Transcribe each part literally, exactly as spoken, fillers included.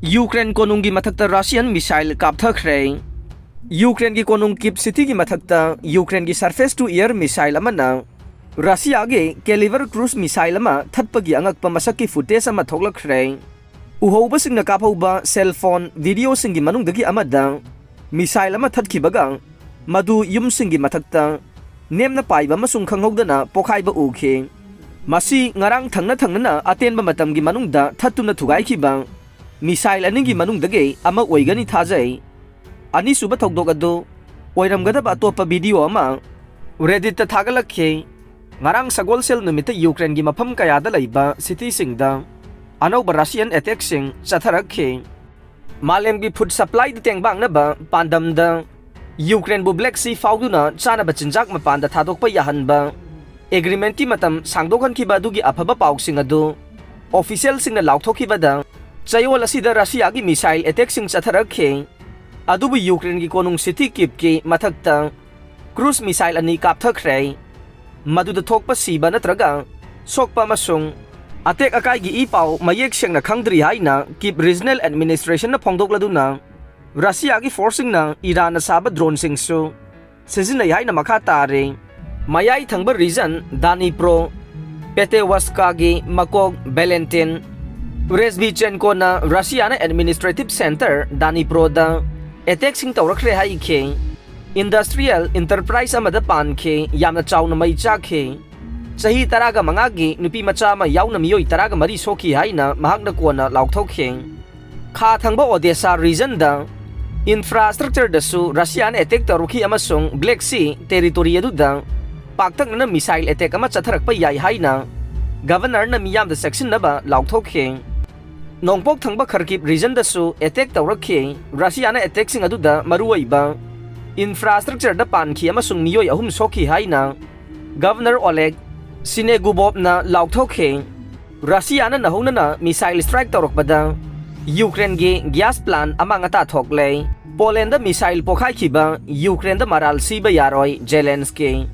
Ukraine ꯀꯣꯅꯨꯡꯒꯤ ꯃꯊꯛꯇ Russian missile ꯀꯥꯞꯊꯈ꯭ꯔꯦ꯫ ꯌꯨꯀ꯭ꯔꯦꯟꯒꯤ ꯀꯣꯅꯨꯡ ꯀꯤꯞ ꯁꯤꯇꯤꯒꯤ ꯃꯊꯛꯇ ꯌꯨꯀ꯭ꯔꯦꯟꯒꯤ surface to air ꯃꯤꯁꯥꯏꯜ ꯑꯃꯅ ꯔꯁꯤꯌꯥꯒꯤ ꯀꯦꯂꯤꯕꯔ ꯀ꯭ꯔꯨꯖ ꯃꯤꯁꯥꯏꯜ ꯑꯃ ꯊꯠꯄꯒꯤ ꯑꯉꯛꯄ ꯃꯁꯛꯀꯤ ꯐꯨꯇꯦꯖ ꯑꯃ ꯊꯣꯛꯂꯛꯈ꯭ꯔꯦ꯫ ꯎꯍꯧꯕꯁꯤꯡꯅ ꯀꯥꯞꯍꯧꯕ ꯁꯦꯜ ꯐꯣꯟ ꯚꯤꯗꯤꯑꯣꯁꯤꯡꯒꯤ ꯃꯅꯨꯡꯗꯒꯤ ꯑꯃꯗ ꯃꯤꯁꯥꯏꯜ ꯑꯃ ꯊꯠꯈꯤꯕꯒ ꯃꯗꯨ ꯌꯨꯝꯁꯤꯡꯒꯤ ꯃꯊꯛꯇ ꯅꯦꯝꯅ ꯄꯥꯏꯕ ꯑꯃꯁꯨꯡ ꯈꯪꯍꯧꯗꯅ ꯄꯣꯈꯥꯏꯕ ꯎꯈꯤ꯫ ꯃꯁꯤ ꯉꯔꯥꯡ ꯊꯪꯅ ꯊꯪꯅꯅ ꯑꯇꯦꯟꯕ ꯃꯇꯝꯒꯤ ꯃꯅꯨꯡꯗ ꯊꯠꯇꯨꯅ ꯊꯨꯒꯥꯏꯈꯤꯕ ꯃꯤꯁꯥꯏꯜ ꯑꯅꯤꯒꯤ ꯃꯅꯨꯡꯗꯒꯤ ꯑꯃ ꯑꯣꯏꯒꯅꯤ ꯊꯥꯖꯩ꯫ ꯑꯅꯤꯁꯨꯕ ꯊꯧꯗꯣꯛ ꯑꯗꯨ ꯑꯣꯏꯔꯝꯒꯗꯕ ꯑꯇꯣꯞꯄ ꯚꯤꯗꯤꯑꯣ ꯑꯃ Redditꯇ ꯊꯥꯒꯠꯂꯛꯈꯤ꯫ ꯉꯔꯥꯡ ꯁꯒꯣꯜꯁꯦꯜ ꯅꯨꯃꯤꯠꯇ ꯌꯨꯀ꯭ꯔꯦꯟꯒꯤ ꯃꯐꯝ ꯀꯌꯥꯗ ꯂꯩꯕ ꯁꯤꯇꯤꯁꯤꯡꯗ ꯑꯅꯧꯕ ꯔꯁꯤꯌꯟ ꯑꯦꯇꯦꯛꯁꯤꯡ ꯆꯠꯊꯔꯛꯈꯤ꯫ ꯃꯥꯂꯦꯝꯒꯤ ꯐꯨꯗ ꯁꯄ꯭ꯂꯥꯏꯗ ꯇꯦꯡꯕꯥꯡꯅꯕ ꯄꯥꯟꯗꯝꯗ ꯌꯨꯀ꯭ꯔꯦꯟꯕꯨ ꯕ꯭ꯂꯦꯛ ꯁꯤ ꯐꯥꯎꯗꯨꯅ ꯆꯥꯅꯕ ꯆꯤꯟꯖꯥꯛ ꯃꯄꯥꯟꯗ ꯊꯥꯗꯣꯛꯄ ꯌꯥꯍꯟꯕ ꯑꯦꯒ꯭ꯔꯤꯃꯦꯟꯠꯀꯤ ꯃꯇꯝ ꯁꯥꯡꯗꯣꯛꯍꯟꯈꯤꯕ ꯑꯗꯨꯒꯤ ꯑꯐꯕ ꯄꯥꯎꯁꯤꯡ ꯑꯗꯨ ꯑꯣꯐꯤꯁꯤꯌꯦꯜꯁꯤꯡꯅ ꯂꯥꯎꯊꯣꯛꯈꯤꯕꯗ, ꯆꯌꯣꯜ ꯑꯁꯤꯗ ꯔꯁꯤꯌꯥꯒꯤ ꯃꯤꯁꯥꯏꯜ ꯑꯦꯇꯦꯛꯁꯤꯡ ꯆꯠꯊꯔꯛꯈꯤ꯫ ꯑꯗꯨꯕꯨ ꯌꯨꯀ꯭ꯔꯦꯟꯒꯤ ꯀꯣꯅꯨꯡ ꯁꯤꯇꯤ ꯀꯤꯞꯀꯤ ꯃꯊꯛꯇ ꯀ꯭ꯔꯨꯖ ꯃꯤꯁꯥꯏꯜ ꯑꯅꯤ ꯀꯥꯞꯊꯈ꯭ꯔꯦ꯫ ꯃꯗꯨꯗ ꯊꯣꯛꯄ ꯁꯤꯕ ꯅꯠꯇ꯭ꯔꯒ ꯁꯣꯛꯄ ꯑꯃꯁꯨꯡ ꯑꯇꯦꯛ ꯑꯀꯥꯏꯒꯤ ꯏ ꯄꯥꯎ ꯃꯌꯦꯛ ꯁꯦꯡꯅ ꯈꯪꯗ꯭ꯔꯤ ꯍꯥꯏꯅ ꯀꯤꯞ ꯔꯤꯖꯅꯦꯜ ꯑꯦꯗꯃꯤꯅꯤꯁꯇ꯭ꯔꯦꯁꯟꯅ ꯐꯣꯡꯗꯣꯛꯂꯗꯨꯅ, ꯔꯁꯤꯌꯥꯒꯤ ꯐꯣꯔꯁꯁꯤꯡꯅ ꯏꯔꯥꯟꯅ ꯁꯥꯕ ꯗ꯭ꯔꯣꯟꯁꯤꯡꯁꯨ ꯁꯤꯖꯤꯟꯅꯩ ꯍꯥꯏꯅ ꯃꯈꯥ ꯇꯥꯔꯤ꯫ ꯃꯌꯥꯏ ꯊꯪꯕ ꯔꯤꯖꯟ ꯗꯥꯅꯤꯄ꯭ꯔꯣ ꯄꯦꯇꯦꯋꯁꯀꯥꯒꯤ ꯃꯀꯣꯛ ꯚꯦꯂꯦꯟꯇꯤꯟ ꯔꯦꯖꯕꯤꯆꯦꯟꯀꯣꯅ ꯔꯁꯤꯌꯥꯅ ꯑꯦꯗꯃꯤꯅꯤꯁꯇ꯭ꯔꯦꯇꯤꯚ ꯁꯦꯟꯇꯔ ꯗꯥꯅꯤꯄ꯭ꯔꯣꯗ ꯑꯦꯇꯦꯛꯁꯤꯡ ꯇꯧꯔꯛꯈ꯭ꯔꯦ ꯍꯥꯏꯈꯤ꯫ ꯏꯟꯗꯁꯇ꯭ꯔꯤꯌꯦꯜ ꯏꯟꯇꯔꯄ꯭ꯔꯥꯏꯖ ꯑꯃꯗ ꯄꯥꯟꯈꯤ, ꯌꯥꯝꯅ ꯆꯥꯎꯅ ꯃꯩ ꯆꯥꯛꯈꯤ꯫ ꯆꯍꯤ ꯇꯔꯥꯒ ꯃꯉꯥꯒꯤ ꯅꯨꯄꯤ ꯃꯆꯥ ꯑꯃ ꯌꯥꯎꯅ ꯃꯤꯑꯣꯏ ꯇꯔꯥꯒ ꯃꯔꯤ ꯁꯣꯛꯈꯤ ꯍꯥꯏꯅ ꯃꯍꯥꯛꯅ ꯀꯣꯟꯅ ꯂꯥꯎꯊꯣꯛꯈꯤ꯫ ꯈꯥ ꯊꯪꯕ ꯑꯣꯗꯦꯁꯥ ꯔꯤꯖꯟꯗ ꯏꯟꯐ꯭ꯔꯥꯁꯇ꯭ꯔꯛꯆꯔꯗꯁꯨ ꯔꯁꯤꯌꯥꯅ ꯑꯦꯇꯦꯛ ꯇꯧꯔꯛꯈꯤ ꯑꯃꯁꯨꯡ ꯕ꯭ꯂꯦꯛ ꯁꯤ ꯇꯦꯔꯤꯇꯣꯔꯤ ꯑꯗꯨꯗ ꯄꯥꯛꯇꯛꯅꯅ ꯃꯤꯁꯥꯏꯜ ꯑꯦꯇꯦꯛ ꯑꯃ ꯆꯠꯊꯔꯛꯄ ꯌꯥꯏ ꯍꯥꯏꯅ ꯒꯚꯔꯅꯔꯅ ꯃꯤꯌꯥꯝꯗ ꯆꯦꯛꯁꯤꯟꯅꯕ ꯂꯥꯎꯊꯣꯛꯈꯤ꯫ ꯅꯣꯡꯄꯣꯛ ꯊꯪꯕ ꯈꯔꯀꯤꯞ ꯔꯤꯖꯟꯗꯁꯨ ꯑꯦꯇꯦꯛ ꯇꯧꯔꯛꯈꯤ꯫ ꯔꯁꯤꯌꯥꯅ ꯑꯦꯇꯦꯛꯁꯤꯡ ꯑꯗꯨꯗ ꯃꯔꯨꯑꯣꯏꯕ ꯏꯟꯐ꯭ꯔꯥꯁꯇ꯭ꯔꯛꯆꯔꯗ ꯄꯥꯟꯈꯤ ꯑꯃꯁꯨꯡ ꯃꯤꯑꯣꯏ ꯑꯍꯨꯝ ꯁꯣꯛꯈꯤ ꯍꯥꯏꯅ ꯒꯚꯔꯅꯔ ꯑꯣꯂꯦꯒ ꯁꯤꯅꯦꯒꯨꯕꯣꯚꯅ ꯂꯥꯎꯊꯣꯛꯈꯤ꯫ ꯔꯁꯤꯌꯥꯅ ꯅꯧꯍꯧꯅꯅ ꯃꯤꯁꯥꯏꯜ ꯁ꯭ꯇ꯭ꯔꯥꯏꯛ ꯇꯧꯔꯛꯄꯗ ꯌꯨꯀ꯭ꯔꯦꯟꯒꯤ ꯒ꯭ꯌꯥꯁ ꯄ꯭ꯂꯥꯟ ꯑꯃꯥꯡ ꯑꯇꯥ ꯊꯣꯛꯂꯦ꯫ ꯄꯣꯂꯦꯟꯗ ꯃꯤꯁꯥꯏꯜ ꯄꯣꯈꯥꯏꯈꯤꯕ ꯌꯨꯀ꯭ꯔꯦꯟꯗ ꯃꯔꯥꯜ ꯁꯤꯕ ꯌꯥꯔꯣꯏ, ꯖꯦꯂꯦꯟꯁꯀꯤ꯫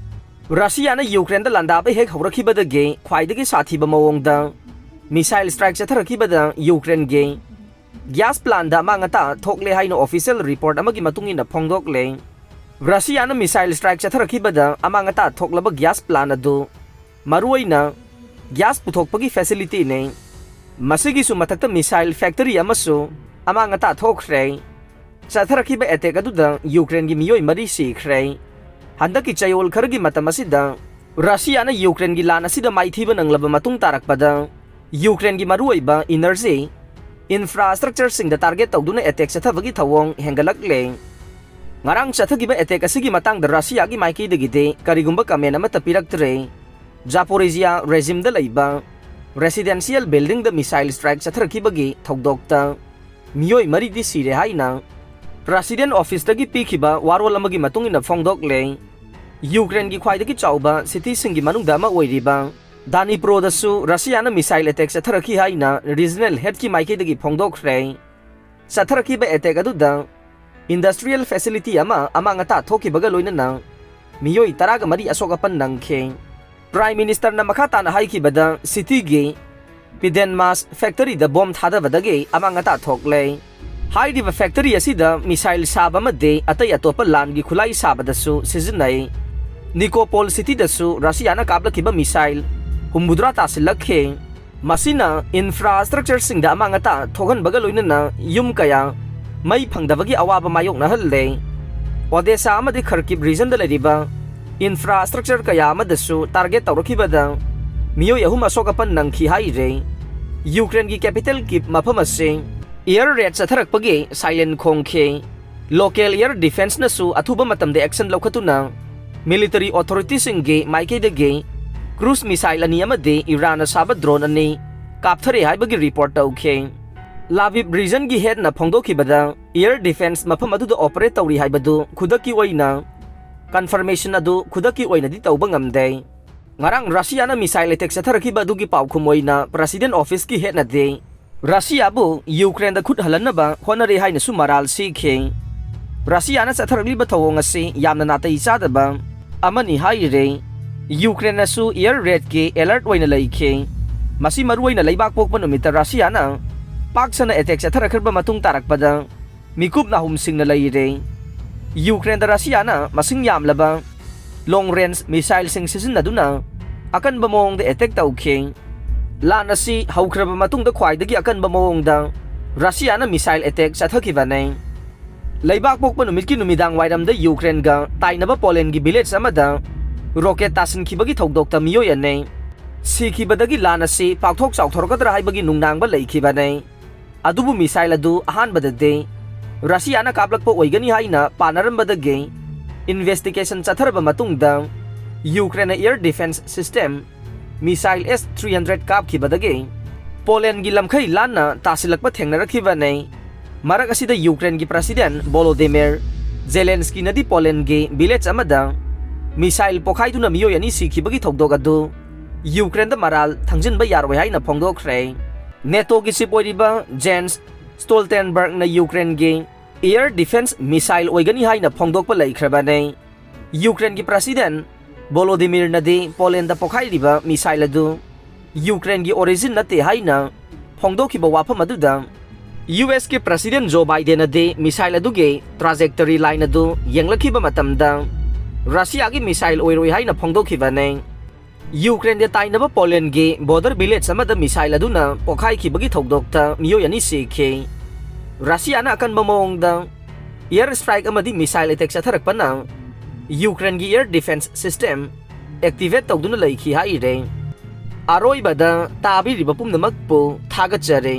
ꯔꯁꯤꯌꯥꯅ ꯌꯨꯀ꯭ꯔꯦꯟꯗ ꯂꯥꯟꯗꯥꯕ ꯍꯦꯛ ꯍꯧꯔꯛꯈꯤꯕꯗꯒꯤ ꯈ꯭ꯋꯥꯏꯗꯒꯤ ꯁꯥꯊꯤꯕ ꯃꯑꯣꯡꯗ ꯃꯤꯁꯥꯏꯜ ꯁ꯭ꯇ꯭ꯔꯥꯏꯛ ꯆꯠꯊꯔꯛꯈꯤꯕꯗ ꯌꯨꯀ꯭ꯔꯦꯟꯒꯤ gas plant ꯑꯃꯥꯡ ꯑꯇꯥ ꯊꯣꯛꯂꯦ ꯍꯥꯏꯅ official report ꯑꯃꯒꯤ ꯃꯇꯨꯡ ꯏꯟꯅ ꯐꯣꯡꯗꯣꯛꯂꯦ꯫ ꯔꯁꯤꯌꯥꯅ missile strike ꯆꯠꯊꯔꯛꯈꯤꯕꯗ ꯑꯃꯥꯡ ꯑꯇꯥ ꯊꯣꯛꯂꯕ gas plant ꯑꯗꯨ ꯃꯔꯨꯑꯣꯏꯅ gas ꯄꯨꯊꯣꯛꯄꯒꯤ facilityꯅꯤ꯫ ꯃꯁꯤꯒꯤꯁꯨ ꯃꯊꯛꯇ missile factory ꯑꯃꯁꯨ ꯑꯃꯥꯡ ꯑꯇꯥ ꯊꯣꯛꯈ꯭ꯔꯦ꯫ ꯆꯠꯊꯔꯛꯈꯤꯕ attack ꯑꯗꯨꯗ ꯌꯨꯀ꯭ꯔꯦꯟꯒꯤ ꯃꯤꯑꯣꯏ ꯃꯔꯤ ꯁꯤꯈ꯭ꯔꯦ꯫ ꯍꯟꯗꯛꯀꯤ ꯆꯌꯣꯜ ꯈꯔꯒꯤ ꯃꯇꯝ ꯑꯁꯤꯗ ꯔꯁꯤꯌꯥꯅ ꯌꯨꯀ꯭ꯔꯦꯟꯒꯤ ꯂꯥꯟ ꯑꯁꯤꯗ ꯃꯥꯏꯊꯤꯕ ꯅꯪꯂꯕ ꯃꯇꯨꯡ ꯇꯥꯔꯛꯄꯗ ꯌꯨꯀ꯭ꯔꯦꯟꯒꯤ ꯃꯔꯨꯑꯣꯏꯕ energy infrastructureꯁꯤꯡꯗ target ꯇꯧꯗꯨꯅ attack ꯆꯠꯊꯕꯒꯤ ꯊꯧꯑꯣꯡ ꯍꯦꯟꯒꯠꯂꯛꯂꯦ꯫ ꯉꯔꯥꯡ ꯆꯠꯊꯈꯤꯕ attack ꯑꯁꯤꯒꯤ ꯃꯇꯥꯡꯗ ꯔꯁꯤꯌꯥꯒꯤ ꯃꯥꯏꯀꯩꯗꯒꯤꯗꯤ ꯀꯔꯤꯒꯨꯝꯕ comment ꯑꯃꯠꯇ ꯄꯤꯔꯛꯇ꯭ꯔꯦ꯫ Zaporizhia regimeꯗ ꯂꯩꯕ residential buildingꯗ missile strike ꯆꯠꯊꯔꯛꯈꯤꯕꯒꯤ ꯊꯧꯗꯣꯛꯇ ꯃꯤꯑꯣꯏ ꯃꯔꯤꯗꯤ ꯁꯤꯔꯦ ꯍꯥꯏꯅ President officeꯇꯒꯤ ꯄꯤꯈꯤꯕ ꯋꯥꯔꯣꯜ ꯑꯃꯒꯤ ꯃꯇꯨꯡ ꯏꯟꯅ ꯐꯣꯡꯗꯣꯛꯂꯦ꯫ ꯌꯨꯀ꯭ꯔꯦꯟꯒꯤ ꯈ꯭ꯋꯥꯏꯗꯒꯤ ꯆꯥꯎꯕ cityꯁꯤꯡꯒꯤ ꯃꯅꯨꯡꯗ ꯑꯃ ꯑꯣꯏꯔꯤꯕ ꯗꯥꯅꯤꯄ꯭ꯔꯣꯗꯁꯨ ꯔꯁꯤꯌꯥꯅ missile attack ꯆꯠꯊꯔꯛꯈꯤ ꯍꯥꯏꯅ regional headꯀꯤ ꯃꯥꯏꯀꯩꯗꯒꯤ ꯐꯣꯡꯗꯣꯛꯈ꯭ꯔꯦ꯫ ꯆꯠꯊꯔꯛꯈꯤꯕ attack ꯑꯗꯨꯗ industrial facility ꯑꯃ ꯑꯃꯥꯡ ꯑꯇꯥ ꯊꯣꯛꯈꯤꯕꯒ ꯂꯣꯏꯅꯅ ꯃꯤꯑꯣꯏ ꯇꯔꯥꯒ ꯃꯔꯤ ꯑꯁꯣꯛ ꯑꯄꯟ ꯅꯪꯈꯤ꯫ Prime Ministerꯅ ꯃꯈꯥ ꯇꯥꯅ ꯍꯥꯏꯈꯤꯕꯗ cityꯒꯤ Pidenmas factoryꯗ bomb ꯊꯥꯗꯕꯗꯒꯤ ꯑꯃꯥꯡ ꯑꯇꯥ ꯊꯣꯛꯂꯦ꯫ ꯍꯥꯏꯔꯤꯕ factory ꯑꯁꯤꯗ missile ꯁꯥꯕ ꯑꯃꯗꯤ ꯑꯇꯩ ꯑꯇꯣꯞꯄ ꯂꯥꯟꯒꯤ ꯈꯨꯠꯂꯥꯏ ꯁꯥꯕꯗꯁꯨ ꯁꯤꯖꯤꯟꯅꯩ꯫ Nikopol cityꯗꯁꯨ ꯔꯁꯤꯌꯥꯅ ꯀꯥꯞꯂꯛꯈꯤꯕ missile ꯍꯨꯝꯐꯨꯇꯔꯥ ꯇꯥꯁꯤꯜꯂꯛꯈꯤ꯫ ꯃꯁꯤꯅ infrastructureꯁꯤꯡꯗ ꯑꯃꯥꯡ ꯑꯇꯥ ꯊꯣꯛꯍꯟꯕꯒ ꯂꯣꯏꯅꯅ ꯌꯨꯝ ꯀꯌꯥ ꯃꯩ ꯐꯪꯗꯕꯒꯤ ꯑꯋꯥꯕ ꯃꯥꯌꯣꯛꯅꯍꯜꯂꯦ꯫ Odessa ꯑꯃꯗꯤ Kharkiv regionꯗ ꯂꯩꯔꯤꯕ infrastructure ꯀꯌꯥ ꯑꯃꯗꯁꯨ target ꯇꯧꯔꯛꯈꯤꯕꯗ ꯃꯤꯑꯣꯏ ꯑꯍꯨꯝ ꯑꯁꯣꯛ ꯑꯄꯟ ꯅꯪꯈꯤ ꯍꯥꯏꯔꯦ꯫ ꯌꯨꯀ꯭ꯔꯦꯟꯒꯤ capital Kyiv ꯃꯐꯝ ꯑꯁꯤ air raid ꯆꯠꯊꯔꯛꯄꯒꯤ siren ꯈꯣꯡꯈꯤ꯫ Local air defenceꯅꯁꯨ ꯑꯊꯨꯕ ꯃꯇꯝꯗ action ꯂꯧꯈꯠꯇꯨꯅ military authorityꯁꯤꯡꯒꯤ ꯃꯥꯏꯀꯩꯗꯒꯤ cruise missile ꯑꯅꯤ ꯑꯃꯗꯤ Iranꯅ ꯁꯥꯕ drone ꯑꯅꯤ ꯀꯥꯞꯊꯔꯦ ꯍꯥꯏꯕꯒꯤ report ꯇꯧꯈꯤ꯫ Lviv regionꯒꯤ headꯅ ꯐꯣꯡꯗꯣꯛꯈꯤꯕꯗ air defence ꯃꯐꯝ ꯑꯗꯨꯗ operate ꯇꯧꯔꯤ ꯍꯥꯏꯕꯗꯨ ꯈꯨꯗꯛꯀꯤ ꯑꯣꯏꯅ confirmation ꯑꯗꯨ ꯈꯨꯗꯛꯀꯤ ꯑꯣꯏꯅꯗꯤ ꯇꯧꯕ ꯉꯝꯗꯦ꯫ ꯉꯔꯥꯡ ꯔꯁꯤꯌꯥꯅ missile attack ꯆꯠꯊꯔꯛꯈꯤꯕ ꯑꯗꯨꯒꯤ ꯄꯥꯎꯈꯨꯝ ꯑꯣꯏꯅ President officeꯀꯤ headꯅꯗꯤ ꯔꯁꯤꯌꯥꯕꯨ ꯌꯨꯀ꯭ꯔꯦꯟꯗ ꯈꯨꯠ ꯍꯜꯍꯟꯅꯕ ꯍꯣꯠꯅꯔꯤ ꯍꯥꯏꯅꯁꯨ ꯃꯔꯥꯜ ꯁꯤꯈꯤ꯫ ꯔꯁꯤꯌꯥꯅ ꯆꯠꯊꯔꯛꯂꯤꯕ ꯊꯧꯑꯣꯡ ꯑꯁꯤ ꯌꯥꯝꯅ ꯅꯥꯇꯩ ꯆꯥꯗꯕ ꯑꯃꯅꯤ ꯍꯥꯏꯔꯦ꯫ ꯌꯨꯀ꯭ꯔꯦꯟꯅꯁꯨ air raidꯀꯤ alert ꯑꯣꯏꯅ ꯂꯩꯈꯤ꯫ ꯃꯁꯤ ꯃꯔꯨꯑꯣꯏꯅ ꯂꯩꯕꯥꯛ ꯄꯣꯛꯄ ꯅꯨꯃꯤꯠꯇ ꯔꯁꯤꯌꯥꯅ ꯄꯥꯛ ꯁꯟꯅ ꯑꯦꯇꯦꯛ ꯆꯠꯊꯔꯛꯈ꯭ꯔꯕ ꯃꯇꯨꯡ ꯇꯥꯔꯛꯄꯗ ꯃꯤꯀꯨꯞ ꯅꯥꯍꯨꯝꯁꯤꯡꯅ ꯂꯩꯔꯦ꯫ ꯌꯨꯀ꯭ꯔꯦꯟꯗ ꯔꯁꯤꯌꯥꯅ ꯃꯁꯤꯡ ꯌꯥꯝꯂꯕ ꯂꯣꯡ ꯔꯦꯟꯖ ꯃꯤꯁꯥꯏꯜꯁꯤꯡ ꯁꯤꯖꯤꯟꯅꯗꯨꯅ ꯑꯀꯟꯕ ꯃꯑꯣꯡꯗ ꯑꯦꯇꯦꯛ ꯇꯧꯈꯤ꯫ ꯂꯥꯟ ꯑꯁꯤ ꯍꯧꯈ꯭ꯔꯕ ꯃꯇꯨꯡꯗ ꯈ꯭ꯋꯥꯏꯗꯒꯤ ꯑꯀꯟꯕ ꯃꯑꯣꯡꯗ ꯔꯁꯤꯌꯥꯅ ꯃꯤꯁꯥꯏꯜ ꯑꯦꯇꯦꯛ ꯆꯠꯊꯈꯤꯕꯅꯤ꯫ ꯂꯩꯕꯥꯛ ꯄꯣꯛꯄ ꯅꯨꯃꯤꯠꯀꯤ ꯅꯨꯃꯤꯗꯥꯡ ꯋꯥꯏꯔꯝꯗ ꯌꯨꯀ꯭ꯔꯦꯟꯒ ꯇꯥꯏꯅꯕ ꯄꯣꯂꯦꯟꯒꯤ ꯚꯤꯂꯦꯖ ꯑꯃꯗ ꯔꯣꯀꯦꯠ ꯇꯥꯁꯤꯟꯈꯤꯕꯒꯤ ꯊꯧꯗꯣꯛꯇ ꯃꯤꯑꯣꯏ ꯑꯅꯤ ꯁꯤꯈꯤꯕꯗꯒꯤ ꯂꯥꯟ ꯑꯁꯤ ꯄꯥꯛꯊꯣꯛ ꯆꯥꯎꯊꯣꯔꯛꯀꯗ꯭ꯔꯥ ꯍꯥꯏꯕꯒꯤ ꯅꯨꯡꯅꯥꯡꯕ ꯂꯩꯈꯤꯕꯅꯤ꯫ ꯑꯗꯨꯕꯨ ꯃꯤꯁꯥꯏꯜ ꯑꯗꯨ ꯑꯍꯥꯟꯕꯗꯗꯤ ꯔꯁꯤꯌꯥꯅ ꯀꯥꯞꯂꯛꯄ ꯑꯣꯏꯒꯅꯤ ꯍꯥꯏꯅ ꯄꯥꯅꯔꯝꯕꯗꯒꯤ ꯏꯟꯚꯦꯁꯇꯤꯒꯦꯁꯟ ꯆꯠꯊꯔꯕ ꯃꯇꯨꯡꯗ ꯌꯨꯀ꯭ꯔꯦꯟꯅ ꯑꯦꯌꯔ ꯗꯤꯐꯦꯟꯁ ꯁꯤꯁꯇꯦꯝ ꯃꯤꯁꯥꯏꯜ ꯑꯦꯁ ꯊ꯭ꯔꯤ ꯍꯟꯗ꯭ꯔꯦꯠ ꯀꯥꯞꯈꯤꯕꯗꯒꯤ ꯄꯣꯂꯦꯟꯒꯤ ꯂꯝꯈꯩ ꯂꯥꯟꯅ ꯇꯥꯁꯤꯜꯂꯛꯄ ꯊꯦꯡꯅꯔꯛꯈꯤꯕꯅꯤ꯫ ꯃꯔꯛ ꯑꯁꯤꯗ ꯌꯨꯀ꯭ꯔꯦꯟꯒꯤ ꯄ꯭ꯔꯁꯤꯗꯦꯟ ꯚꯣꯂꯣꯗꯤꯃꯤꯔ ꯖꯦꯂꯦꯟꯁꯀꯤꯅꯗꯤ ꯄꯣꯂꯦꯟꯒꯤ ꯚꯤꯂꯦꯖ ꯑꯃꯗ ꯃꯤꯁꯥꯏꯜ ꯄꯣꯈꯥꯏꯗꯨꯅ ꯃꯤꯑꯣꯏ ꯑꯅꯤ ꯁꯤꯈꯤꯕꯒꯤ ꯊꯧꯗꯣꯛ ꯑꯗꯨ ꯌꯨꯀ꯭ꯔꯦꯟꯗ ꯃꯔꯥꯜ ꯊꯪꯖꯤꯟꯕ ꯌꯥꯔꯣꯏ ꯍꯥꯏꯅ ꯐꯣꯡꯗꯣꯛꯈ꯭ꯔꯦ꯫ ꯅꯦꯇꯣꯒꯤ ꯆꯤꯞ ꯑꯣꯏꯔꯤꯕ ꯖꯦꯟꯁ ꯁ꯭ꯇꯣꯜꯇꯦꯟꯕꯔꯒꯅ ꯌꯨꯀ꯭ꯔꯦꯟꯒꯤ ꯑꯦꯌꯔ ꯗꯤꯐꯦꯟꯁ ꯃꯤꯁꯥꯏꯜ ꯑꯣꯏꯒꯅꯤ ꯍꯥꯏꯅ ꯐꯣꯡꯗꯣꯛꯄ ꯂꯩꯈ꯭ꯔꯕꯅꯤ꯫ ꯌꯨꯀ꯭ꯔꯦꯟꯒꯤ ꯄ꯭ꯔꯁꯤꯗꯦꯟ ꯚꯣꯂꯣꯗꯤꯃꯤꯔꯅꯗꯤ ꯄꯣꯂꯦꯟꯗ ꯄꯣꯈꯥꯏꯔꯤꯕ ꯃꯤꯁꯥꯏꯜ ꯑꯗꯨ ꯌꯨꯀ꯭ꯔꯦꯟꯒꯤ ꯑꯣꯔꯤꯖꯤꯟ ꯅꯠꯇꯦ ꯍꯥꯏꯅ ꯐꯣꯡꯗꯣꯛꯈꯤꯕ ꯋꯥꯐꯝ ꯑꯗꯨꯗ ꯌꯨ ꯑꯦꯁꯀꯤ ꯄ꯭ꯔꯁꯤꯗꯦꯟ ꯖꯣ ꯕꯥꯏꯗꯦꯟꯅꯗꯤ ꯃꯤꯁꯥꯏꯜ ꯑꯗꯨꯒꯤ ꯇ꯭ꯔꯥꯖꯦꯛꯇꯔꯤ ꯂꯥꯏꯟ ꯑꯗꯨ ꯌꯦꯡꯂꯛꯈꯤꯕ ꯃꯇꯝꯗ ꯔꯁꯤꯌꯥꯒꯤ ꯃꯤꯁꯥꯏꯜ ꯑꯣꯏꯔꯣꯏ ꯍꯥꯏꯅ ꯐꯣꯡꯗꯣꯛꯈꯤꯕꯅꯤ꯫ ꯌꯨꯀ꯭ꯔꯦꯟꯒ ꯇꯥꯏꯅꯕ ꯄꯣꯂꯦꯟꯒꯤ ꯕꯣꯔꯗꯔ ꯚꯤꯂꯦꯖ ꯑꯃꯗ ꯃꯤꯁꯥꯏꯜ ꯑꯗꯨꯅ ꯄꯣꯈꯥꯏꯈꯤꯕꯒꯤ ꯊꯧꯗꯣꯛꯇ ꯃꯤꯑꯣꯏ ꯑꯅꯤ ꯁꯤꯈꯤ꯫ ꯔꯁꯤꯌꯥꯅ ꯑꯀꯟꯕ ꯃꯑꯣꯡꯗ ꯑꯦꯌꯔ ꯁ꯭ꯇ꯭ꯔꯥꯏꯛ ꯑꯃꯗꯤ ꯃꯤꯁꯥꯏꯜ ꯑꯦꯇꯦꯛ ꯆꯠꯊꯔꯛꯄꯅ ꯌꯨꯀ꯭ꯔꯦꯟꯒꯤ ꯑꯦꯌꯔ ꯗꯤꯐꯦꯟꯁ ꯁꯤꯁꯇꯦꯝ ꯑꯦꯛꯇꯤꯚꯦꯠ ꯇꯧꯗꯨꯅ ꯂꯩꯈꯤ ꯍꯥꯏꯔꯦ꯫ ꯑꯔꯣꯏꯕꯗ ꯇꯥꯕꯤꯔꯤꯕ ꯄꯨꯝꯅꯃꯛꯄꯨ ꯊꯥꯒꯠꯆꯔꯤ꯫